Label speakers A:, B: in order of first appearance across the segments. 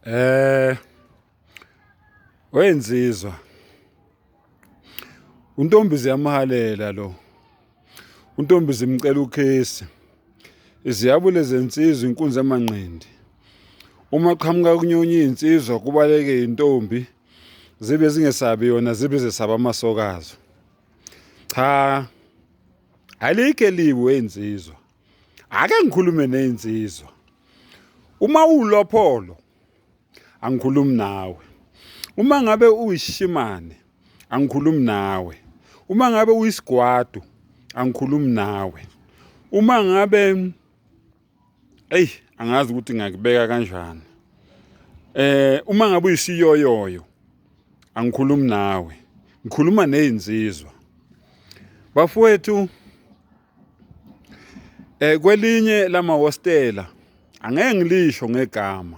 A: Eh wenzizwa untombi ziyamhalela lo. Untombi zimcela ukhesi. Iziyabule zensizwa inkunzi emanqindi. Uma qhamuka kunyonye insizwa kubaleke intombi zibe zingesabi yona zibe zesaba amasokazo. Cha alikho elibi wensizwa. Ake ngikhulume nezinsizwa. Uma ulopholo angikhulumi nawe. Uma ngabe uyishimane angikhulumi nawe. Uma ngabe uyisigwadu angikhulumi nawe. Uma ngabe eyi angazi ukuthi ngakubeka kanjani. Eh uma ngabe uyisiyoyoyo angikhulumi nawe. Ngikhuluma nezinsizwa. Bafowethu Eh kwelinye lamahostela angeke ngilisho ngegama.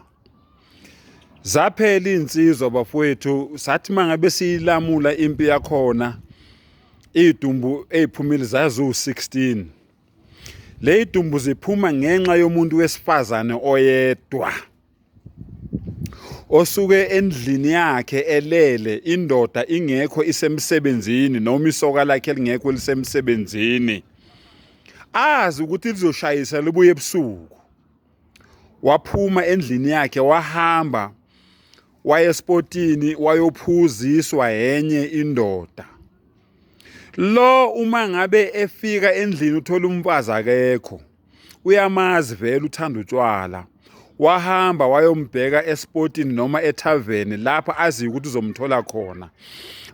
A: Zaphela insizwa bafowethu sathi mangabe siyilamula impi yakhona idumbu eziphumile zazu-16. Le idumbu ziphuma ngenxa yomuntu wesifazane oyedwa. Osuke endlini yakhe elele indoda ingekho isemsebenzini noma isoka lakhe lingekho lisemsebenzini azi ukuthi lizoshayisa libuye ebusuku waphuma endlini yakhe wahamba waye espotini wayophuziswa enye indoda lo uma ngabe efika endlini uthola umfazi akekho Uyamazi vele uthanda utshwala. Wahamba wayombheka espotini noma ethaveni lapho aziyo ukuthi uzomthola khona.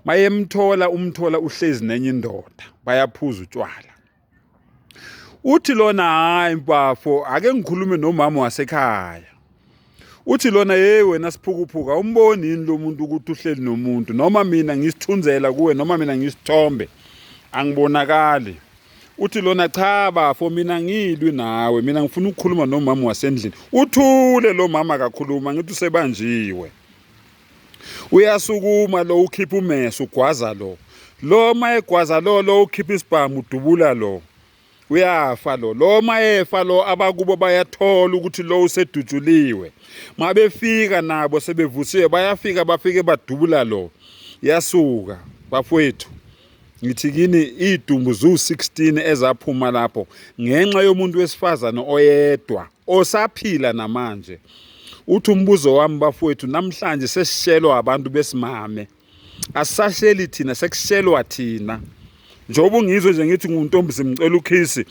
A: Mayemthola umthola uhlezi nenye indoda bayaphuza utshwala. Uthi lona hayi bafo ake ngikhulume nomama wasekhaya. Uthi lona hey wena siphukuphuka awumboni yini lo muntu ukuthi uhleli nomuntu noma mina ngisithunzela kuwe noma mina ngisithombe angibonakali. Uthi lona cha bafo mina ngilwi nawe mina ngifuna ukukhuluma nomama wasendlini. Uthule lo mama kakhuluma ngithi usebanjiwe. Uyasukuma lo ukhipha umese ugwaza lo. Lo mayegwaza lo lo ukhipha isibhamu udubula lo. Uyafa lo lo mayefa lo abakubo bayathola ukuthi lo usedutshuliwe mabefika nabo sebevusiwe bayafika bafike badubula lo yasuka bafowethu ngithi kini idumbu zu-16 ezaphuma lapho ngenxa yomuntu wesifazane oyedwa osaphila namanje uthi umbuzo wami bafowethu namhlanje sesishelwa abantu besimame asisasheli thina sekushelwa thina njengoba ungizwe nje ngithi nguntombi zimcela ukhisi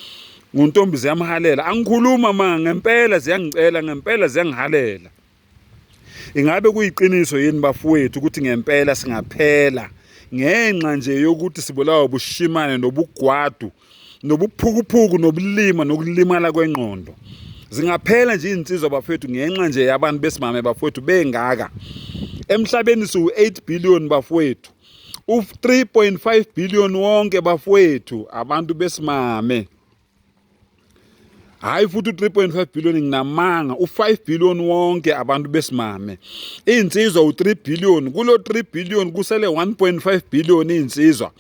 A: nguntombi ziyamhalela angikhuluma manga ngempela ziyangicela ngempela ziyangihalela ingabe kuyiqiniso yini bafowethu ukuthi ngempela singaphela ngenxa nje yokuthi sibulawa ubushimane nobugwadu nobuphukuphuku nobulima nokulimala kwengqondo zingaphela nje izinsizwa bafethu ngenxa nje yabantu besimame bafowethu bengaka emhlabeni siwu-8 billion bafowethu u-3.5 billion wonke bafowethu abantu besimame Hayi futhi u-3.5 billion nginamanga u-5 billion wonke abantu besimame iy'nsizwa u-3 billion kulo 3 billion kusele 1.5 billion iy'nsizwa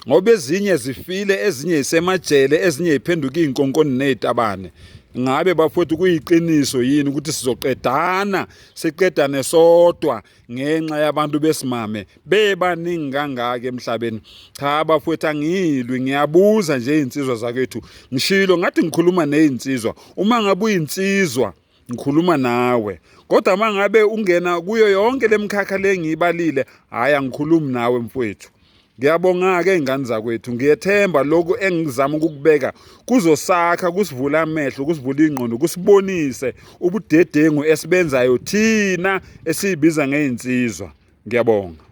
A: ngoba ezinye zifile ezinye zisemajele ezinye ziphenduka iy'nkonkoni ney'tabane ngabe bafowethu kuyiqiniso yini ukuthi sizoqedana siqedane sodwa ngenxa yabantu besimame bebaningi kangaka emhlabeni cha bafowethu angilwi ngiyabuza nje izinsizwa zakwethu ngishilo ngathi ngikhuluma nezinsizwa uma ngabe uyinsizwa ngikhuluma nawe kodwa uma ngabe ungena kuyo yonke lemkhakha lengiyibalile hayi angikhulumi nawe mfowethu Ngiyabonga-ke ingane zakwethu ngiyethemba lokhu engizama ukukubeka kuzosakha kusivula amehlo kusivula ingqondo kusibonise ubudedengu esibenzayo thina esiyibiza ngezinsizwa ngiyabonga.